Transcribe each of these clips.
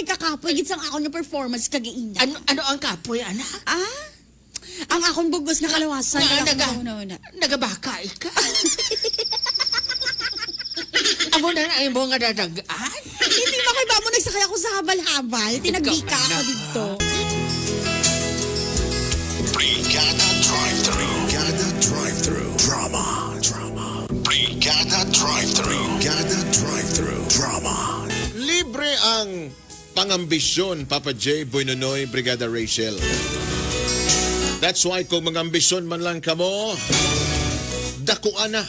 Kay kakapoy gid sang akon nga performance kagaina. Ano ano ang kapoy, anak? Ah? Ang akong bugos na kalawasan. Nga, Kaya naga, akong una-una. nagabaka ka. Amo na na imo nga dadagaan. Hindi ba kay bamo nagsakay ako sa habal-habal? Tinagbika Ikaw, ako anak. dito. Brigada Drive-Thru. Brigada Drive-Thru. Drama. Drama. Brigada Drive-Thru. Brigada Drive-Thru. Drama. Libre ang pangambisyon, Papa J, Boy Nonoy, Brigada Rachel. That's why kung mga ambisyon man lang kamo, dakuan na.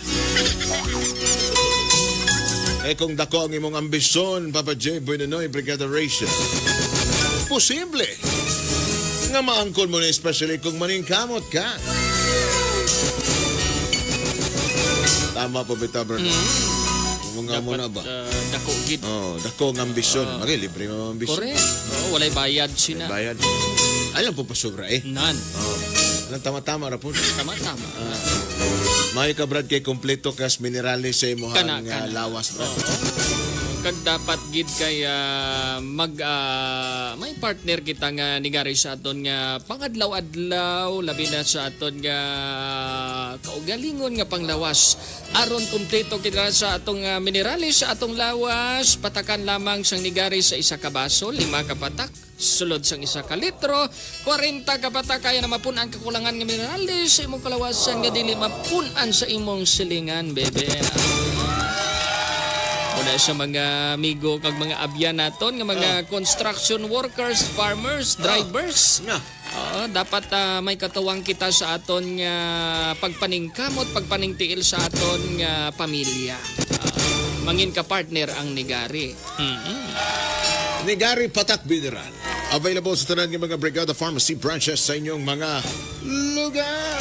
Eh kung dako ang imong ambisyon, Papa J, Boy Nonoy, Brigada Rachel, posible nga maangkon mo na especially kung maningkamot ka. Tama po, Bita Bernard. Mga mo na ba? Dako gid. Oh, dako ang ambisyon. Magi libre mo ang ambisyon. Correct. Oo, walay bayad sina. Bayad. Alam po pa sobra eh. Nan. Oh. Anong tama-tama ra po. Tama tama. Maayo ka Brad kay kompleto kas minerales sa imong Kana, kana. lawas Brad. Kag dapat gid kay mag may partner kita nga nigari sa aton nga pangadlaw-adlaw labi na sa aton nga kaugalingon nga panglawas aron kumpleto kita sa atong minerales sa atong lawas. Patakan lamang sang nigari sa isa ka baso, 5 ka patak sulod sang 1 ka litro, 40 ka patak, kaya na mapun-an kakulangan nga minerales sa imong kalawasan nga dili mapun-an sa imong silingan, bebe. Muna sa mga amigo kag mga abya naton nga mga construction workers, farmers, drivers. Nga. Oo, dapat may katuwang kita sa aton nga pagpaningkamot, pagpaningtiil sa aton nga pamilya. Mangin ka partner ang nigari. Nigari Patak Mineral. Available sa tanan nga mga Brigada Pharmacy branches sa inyong mga lugar.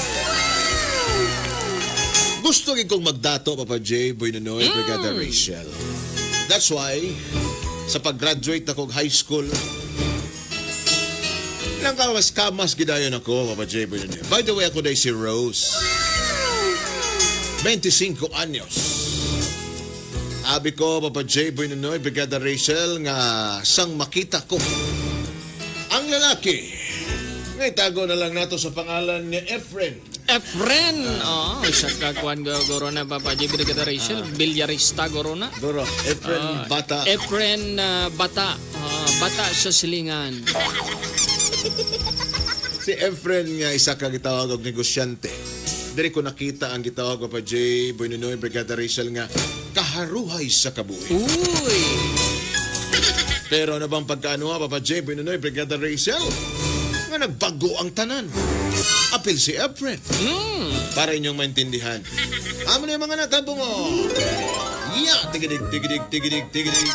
Gusto gid kong magdato, Papa J, Boy Nonoy, Brigada Rachel. That's why, sa pag-graduate ako high school, ilang kamas-kamas gidayon ako, Papa J, Boy Nonoy. By the way, ako day si Rose. 25 anyos. Abi ko, Papa J, Boy Nonoy, Brigada Rachel, nga sang makita ko ang lalaki. Ngay tago na lang nato sa pangalan ni Efren. Efren! Oh, isa ka kuan goro na, Papa J. Brigada Rachel, bilyarista goro na. Duro, Efren Bata. Efren Bata. Bata sa silingan. Si Efren nga isa ka gitawag og negosyante. Diri ko nakita ang gitawag Papa J, Boy Nonoy, Brigada Rachel nga kaharuhay sa kabuhi. Uy! Pero ano bang pagkaano nga, Papa J, Boy Nonoy, Brigada Rachel? Nga nagbago ang tanan. Apil si Efren. Para inyong maintindihan. Amo na yung mga nakabong oh. Ya, tigidig, tigidig, tigidig, tigidig.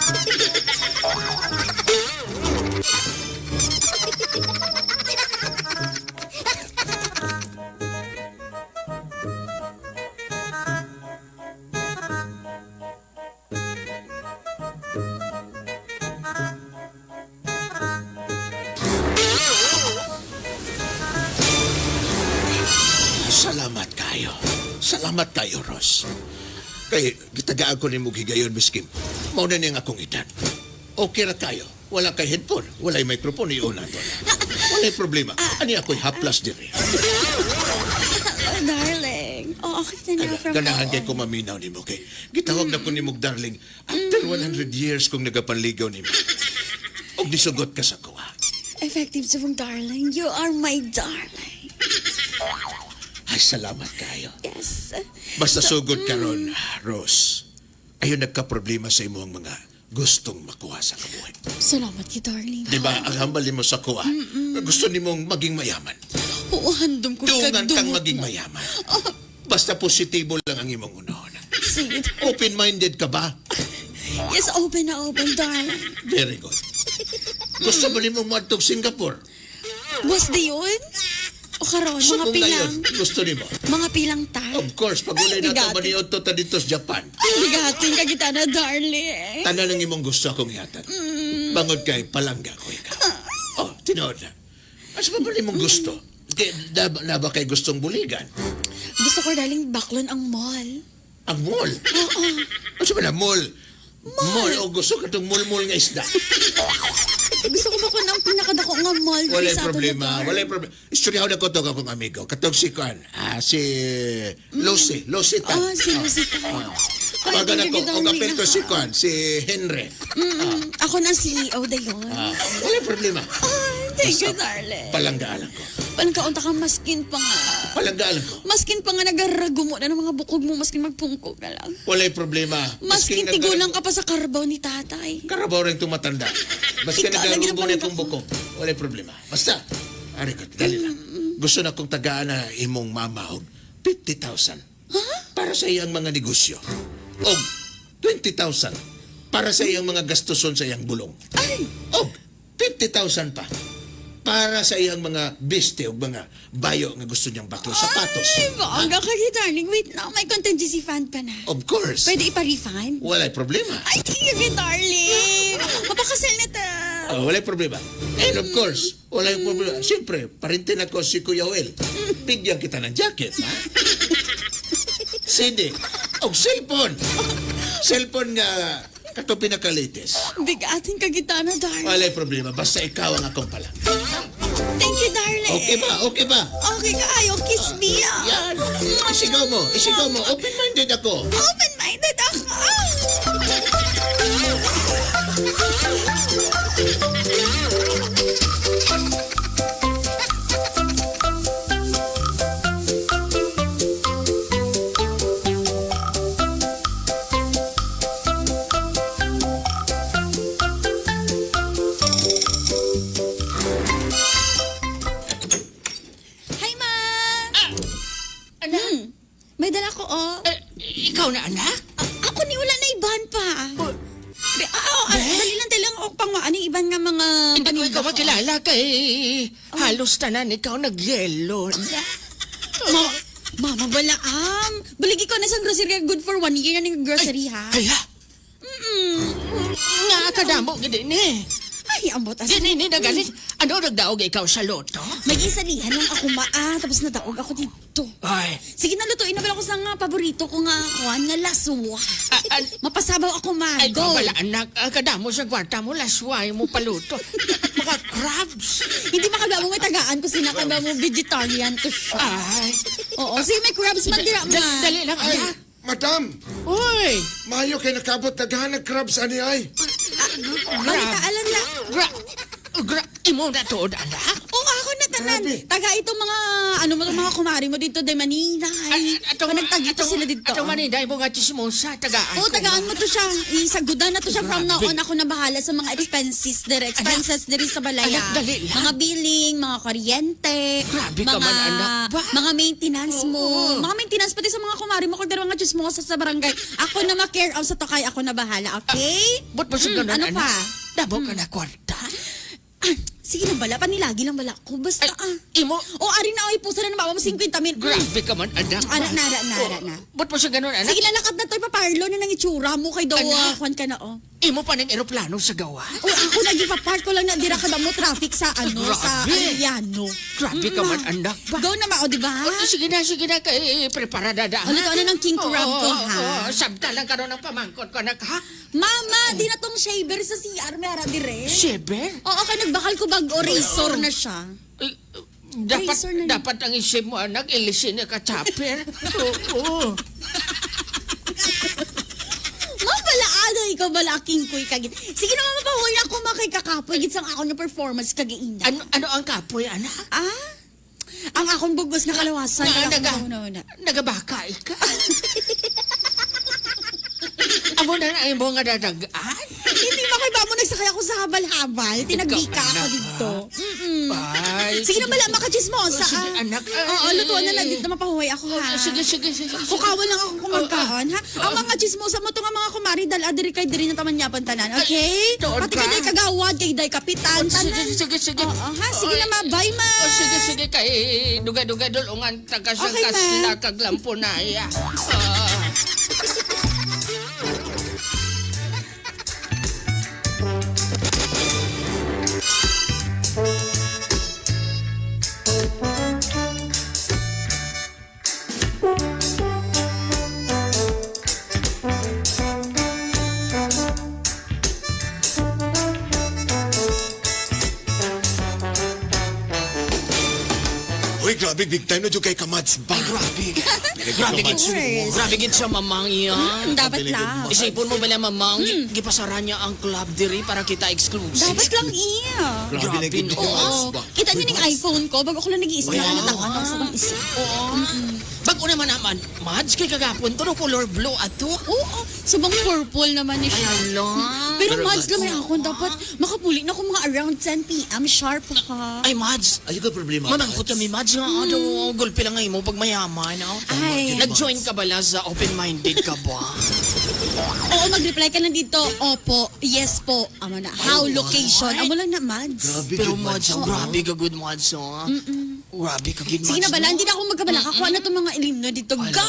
Salamat kayo. Salamat kayo, Ros. Kay gitagaan ko nimo higayon miskin. Mao na ning akong edad. Okay ra kayo. Wala kay headphone, walay microphone iuna to. Walay problema. Ani ako'y haplas diri. Oh, darling. Oh, okay na na from Ganahan now kay on. ko maminaw nimo kay. Gitawag na ko nimo og darling after 100 years kong nagapanligaw nimo. Og nisugot ka sa kuha. Effective sa mong darling. You are my darling. Ay, salamat kayo. Yes. Basta sugod karon, Rose. Ayon nagka-problema sa imong mga gustong makuha sa kabuhi. Salamat ki, darling. Di ba, ang hambal nimo sa kuha, gusto nimong maging mayaman. Oo, handom ko Dungan kang kagdumot maging na. mayaman. Basta positibo lang ang imong unahon. Sige. Open-minded ka ba? Yes, open na open, darling. Very good. Gusto mo nimong moadtog Singapore? Was di yun? O karon, mga Subong pilang. ngayon, gusto nimo. Mga pilang ta. Of course, pag ulay na ito, Bigatin. maniod to ta dito sa Japan. Bigatin ka kita na, darling. Tanan ang imong gusto akong ihatag. Bangod kay palangga ko ikaw. Oh, tinuod na. Asa pa ba nimong gusto? Di, na ba kay gustong buligan? Gusto ko, darling, baklon ang mall. Ang mall. Asa ba na mall? Mall. O gusto ka itong mall-mall nga isda. Gusto ko ba kung ang pinakadako nga mall diri Walay sa ato problema. lugar? Walay problema. Istoryahan na ko to akong amigo. Katong si Kuan. Ah, si Lucy. Lucy Tan. Ah, si Lucy Tan. Ay, Tawagan thank ako. you, O darling. kapil to si Kuan. Si Henry. Ako na CEO dayon. Ah, walay problema. Ay, thank you, darling. Palanggaalan ko. Palangkaunta ka, maskin pa nga. Palanggaalan ko. Maskin pa nga nagarago mo na ng mga bukog mo, maskin magpungko ka lang. Walay problema. Maskin nag- tigulang ka pa sa karabaw ni tatay. Karabaw rin tumatanda. Maski Ikaw, lagi na nagarugo na palangga itong ko. bukog. Walay problema. Basta, ari ko, dali lang. Gusto na kong tagaan na imong mama og 50,000. Para sa iyang mga negosyo. Og 20,000 para sa iyang mga gastuson sa iyang bulong. Ay! Og 50,000 pa para sa iyang mga biste o mga bayo nga gusto niyang baklo, sapatos. Ay, bongga ka, darling. Wait na, may contingency fund ka na. Of course. Pwede ipa-refund? Walay problema. Ay, thank you, darling. Mapakasal na ta. Oh, walay problema. And of course, walay problema. Siyempre, parintin ako si Kuya Will. Bigyan kita ng jacket, ha? CD. O cellphone. Cellphone nga kato pinaka-latest. Bigatin ka gitana, darling. Walay problema. Basta ikaw ang akong pala. Thank you, darling. Okay ba? Okay ba? Okay kayo. Kiss me. Ah. Yan. Isigaw mo. Isigaw mo. Open-minded ako. Open-minded ako. Hi, Ma! Anak, May dala ko, oh. eh, ikaw na anak? Ako ni wala na iban pa. Be, dali lang talang ok pang ano yung iban nga mga Hindi ko paninda ikaw ko. makilala kay halos tanan ikaw nagyelo na. Ma, mama balaam. Baligi ko na sa grocery good for one year na ng grocery ha. Kaya? Nga kadamo gid ni. Ay, ambot asa. Gini ni nagalit. Ano nagdaog ikaw sa loto? May isalihan lang ako maa tapos nadaog ako dito. Ay, Sige na lutuin na bala ko sa nga paborito ko nga kuan nga laswa. Ah, ah, Mapasabaw ako ma. ay Go. wala anak. Ah, kadamo sa kwarta mo lasway mo paluto. Mga crabs. Hindi makaba mo may tagaan ko sinakaba mo vegetarian to siya. Ay, Oo, sige may crabs man dira ma. dali lang Ay, anak. madam, Uy, mayo kay nakabot naghanag crabs ani ay. Balitaan na. Gra, gra, imo na tuod anak. Oo, ako na tanan. Grabe. Taga itong mga, ano mo, itong mga kumari mo dito, de Manila. Ay, nagtagito sila dito. Atong maninday mo nga chismosa, tagaan. Oo, ko. tagaan mo to siya. Isagudan na to siya from now Grabe. on. Ako na bahala sa mga expenses dire. Expenses dire sa balaya. Anak, dali lang. Mga billing, mga kuryente. Grabe ka mga, man, anak ba? Mga maintenance mo. Oo. Mga maintenance pati sa mga kumari mo. Kung dalawa mga chismosa sa barangay. Ako na ma-care of sa tokay. Ako na bahala, okay? Ba't mo sa ganun, ano anak? pa? Dabo ka na kwarta? Ah, sige lang bala. Panilagi lang bala ko. Basta Ay, ah. imo, O, ari na, oy, pusa na ng mama mo, 50 mil. grabe ka man, anak. Ara, nara, nara na. Ba't mo sa ganun, anak? Sige, lalakad na to, ipaparlo na ng itsura mo kay daw, Anak. kwan ka na, oh. Imo pa ng eroplano sa gawa? O, ako lagi papark ko lang na dira ka ba mo traffic sa ano, sa Grabe. Aliano. Grabe ka man, anak ba? Go na ma, o, di ba? O, sige na, kay prepara na da. O, lutuan na ng king crab ko, ha? Oo, sabta lang karon ng pamangkot ko, anak, ha? Mama, di na tong shaver sa CR, may ara dire. Shiver? Oo, kay nagbakal ko bag o razor na siya. Eh, Dapat, Razor na lang. dapat ang isip mo, anak, ilisin na ka chopper. Oo. Ma, balaado, ikaw bala king kuy kagit. Sige na, mama, pahuwi na ako makikakapoy. Gitsang ako na performance kagiina. Ano, ano ang kapoy, anak? Ah? Ang akong bugos na kalawasan. Nga, Kaya naga, ako na nagabaka ka. Amo na na imo nga dadagaan. Hindi ba kay Bamo nagsakay ako sa habal-habal? Tinagbika Ikaw, ako anak, dito. Mm-mm. Ay, Sige na bala, makachismosa. Oh, sige, ah. anak. Ay. Oo, lutuan na lang dito. Mapahuway ako, ha? Oh, sige, sige, sige. Sige. Kukawan lang ako kumagkaon, ha? Ang mga chismosa mo, ito nga mga kumari, dala diri kay diri na tamanyapan tanan, okay? Ay, tuod Pati kay ka. day kagawad, kay day kapitan, Oh, sige, tanan. sige, sige. Oo, ha? Sige na, ma. Bye, ma. Oh, sige, sige, kay duga-duga dulungan taga sa Okay, ma. kasla kag lampunaya. Ah. Uy, grabe, big time na dyan kay Kamads ba? Ay, grabe. Grabe gid. Of course. Grabe gid siya, mamang iya. Dapat lang. Isipon mo bala, mamang, gipasara niya ang club diri para kita exclusive. Dapat lang iya. Grabe na gid no. Oo. Kita niyo ning iPhone ko, bago ko lang nag-iisa Wow. na natawan ako sa bang isa. Oo. Bago naman naman, Mads, kay kagapon to, no, color blue ato. Oo, subang purple naman ni siya. Ay, ala. Pero Mads, lamay ako. Dapat makapuli na ako mga around 10 p.m. sharp ha. Ay, Mads. Ay, ka problema. Mamangkot kami, Mads. Nga, ano, gulpi lang ngayon mo pag mayaman. Oh. Ay. Nag-join ka bala sa open-minded ka ba? Oo, mag-reply ka na dito. Opo, yes po. Amo na. How, location. Amo lang na, Mads. Grabe, Pero gid, Mads, ang grabe ka good, Mads. Oh. Grabe ka good, Mads. Sige na bala, hindi na ako magkabala. Kakuha na itong mga ilimno dito. Go!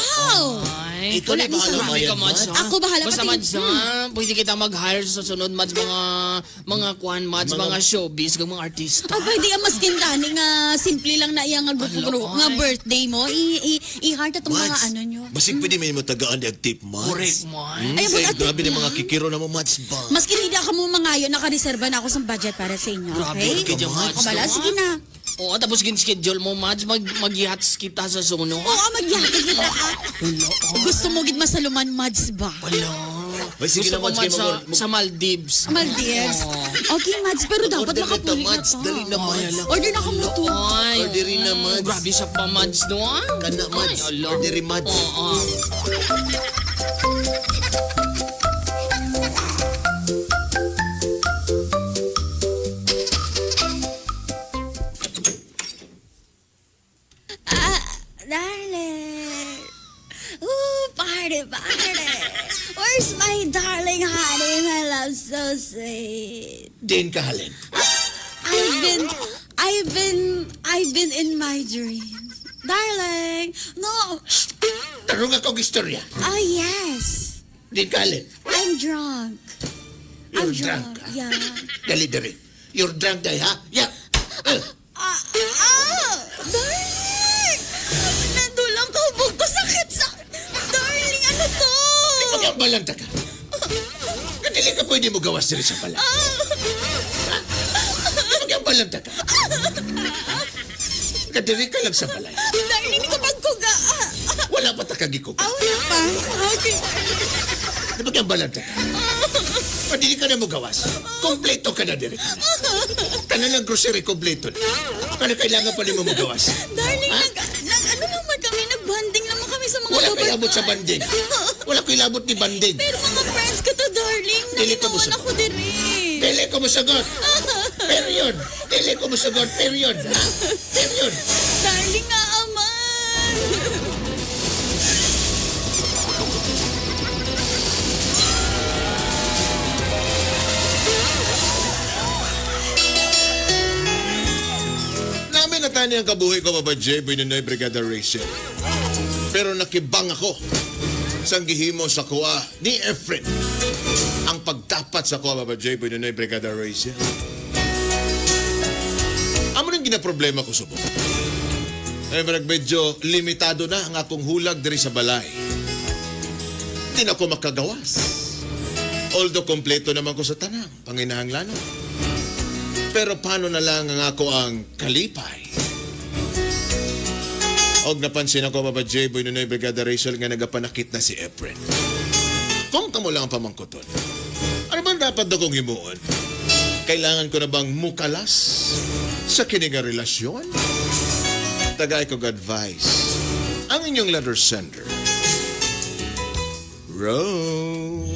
Ay. Ikaw na Wala ni bahala sa- Grabe ka, yan, Mads. Mads. ha? Ako bahala, Basta, pati- Mads, ha? Pwede kita mag-hire sa sunod, Mads, mga kwan, Mads, mga showbiz, kag mga artista. Ah, pwede ang mas kintani nga simple lang na iya nga grupo Ano, nga ay. birthday mo. I-heart atong mga Mads, ano nyo. Basig pwede may matagaan di ag tip, Mads. Correct, Mads. Ay, Ay, mag- grabe ni mga kikiro na mo, Mads ba? Maski hindi ako mo mangayon, nakareserba na ako sa budget para sa inyo. Grabe Okay? ka dyan, Mads. O bala, no? sige na. Oo, tapos gin-schedule mo, Mads, mag-yachts kita sa suno. Oo, magyakit kita. ah. Gusto mo gid masaluman, Mads ba? Wala. Ay, sige Gusto na, ko, Mads, Mads, kay sa Maldives. Maldives. Okay, Mads, pero dapat Order na ta, makapuli na Mads. to. Dali na, Mads. Order na kamo to. Ay, Orderin na, Mads. Grabe sa pa, Mads, no? ah? Kana, Mads. Ay, ala. Orderin, Mads. Oo. Ah, darling. Ooh, party, party. Where's my darling honey? My love so sweet. Din ka, Halen. I've been in my dreams. Darling, no. Tarong akong istorya. Oh, yes. Din ka, Halen. I'm drunk. You're I'm drunk, drunk. ah. Yeah. Dali, dali. You're drunk, day, ha? Yeah. Ah, ah, darling! Nandulang kabog ko. Sakit sa... Darling, ano to? Magambalanta ka. Kadili ka pwede mo gawas diri sa balay. Magambalanta ka. Kadili ka lang sa balay. Darling, hindi ko pagkuga. Wala pa takagiko ka. Ah, wala pa. Okay. Magambalanta ka. Padili ka na mo gawas. Kompleto ka na diri. Tanan ng grocery kompleto na. Ano kailangan pa nimo mo gawas? Darling, nag, ano naman kami, nag-bonding naman kami sa mga Wala babay kay abot sa ko. banding. Wala ko'y labot ni banding. Pero mga friends ko to, darling. Dili ka Naminawan mo ako diri. Dili ko mosagot. Period. Dili ko mosagot. Period. Ha? Period. Darling, nga aman. Namin na tani ang kabuhi ko, Papa J, Binonoy Brigada Racing. Pero nakibang ako sa gihimo sa kuha ni Efren. Ang pagtapat sa kuha, Papa J, Binonoy Brigada Racing. Amo nang ginaproblema ko subong. Ay, marag medyo limitado na ang akong hulag diri sa balay. Hindi na ako makagawas. Although kompleto naman ko sa tanang, panginahanglanon. Pero paano na lang ang ako ang kalipay? Og napansin ako, Papa J, Boy Nunoy Brigada Rachel, nga nagapanakit na si Efren. Kung kamo lang ang pamangkuton, ano bang dapat na kong himuon? Kailangan ko na bang mukalas sa kini nga relasyon? Tagay kog advice. Ang inyong letter sender, Rose.